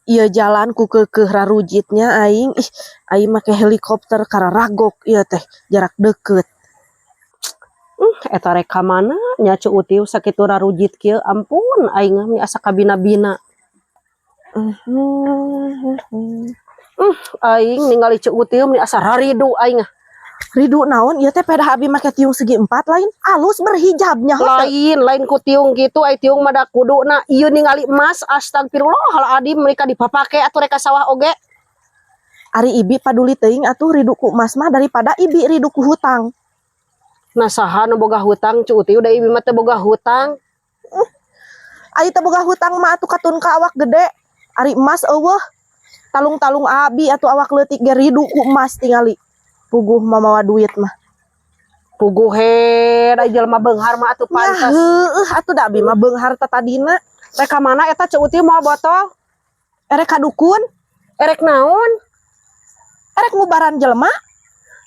Ieu jalan ku keukeuh rarujitnya aing. Ih, aing make helikopter kararagok ieu teh jarak deket. Eta rek ka mana nya Ceu Utiu sakitu rarujit kieu? Ampun, aing mah asa kabina-bina. Aing ningali Ceu Utiu meni asa raridu aing ah. Ridu naon ieu teh? Pedah abi make tiung segi empat lain alus berhijabnya heuh. Lain, lain ku tiung gitu, ai tiung mah da kuduna. Ieu ningali emas, astagfirullahaladzim, mereka dipapake atuh rek ka sawah oge. Ari ibi paduli teuing atuh ridu ku emas mah daripada ibi ridu ku hutang. Nah, saha nu boga hutang, Ceu Utiu? Da ibi mah teu boga hutang. Ari teu boga hutang mah atuh katun ka awak gede. Ari emas euweuh. Talung-talung abi atuh awak leutik ge ridu ku emas tingali. Puguh mamawa duit mah. Puguh he, da jelema beunghar mah atuh Ya pantes. Heueuh atuh, da abi mah beunghar tatadina. Rek ka mana eta, Ceu Utiu, mawa botol? Erek ka dukun. Erek naon? Erek ngubaran jelema.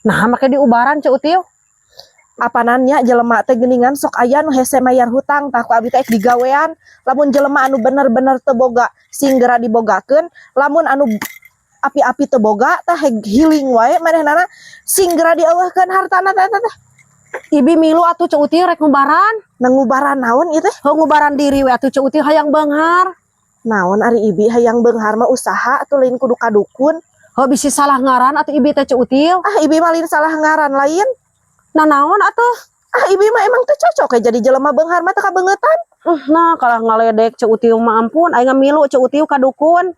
Nah, make diubaran, Ceu Utiu? Apanan nya, jelema teh geuningan sok aya nu hese mayar hutang. Tah, ku abi teh digawean. Lamun jelema anu bener-bener teu boga sing geura dibogakeun, lamun anu api-api teu boga tah healing wae manehnana, sing geura dieuweuhkeun hartana teh teh. Ibi milu atuh, Ceu Utiu, rek ngubaran. Na ngubaran naon ieu teh? Heuh, ngubaran diri we atuh, Ceu Utiu, hayang beunghar. Naon ari ibi hayang beunghar mah usaha atuh, lain kudu ka dukun. Heuh, bisi salah ngaran atuh ibi teh, Ceu Utiu. Ah, ibi mah lain salah ngaran lain. Nah, naon atuh? Ah, ibi mah emang teu cocok kayak jadi jelema beunghar mah, teu kabeungeutan. Nah, kalah ngaledek Ceu Utiu mah, ampun, aing milu Ceu Utiu ka dukun.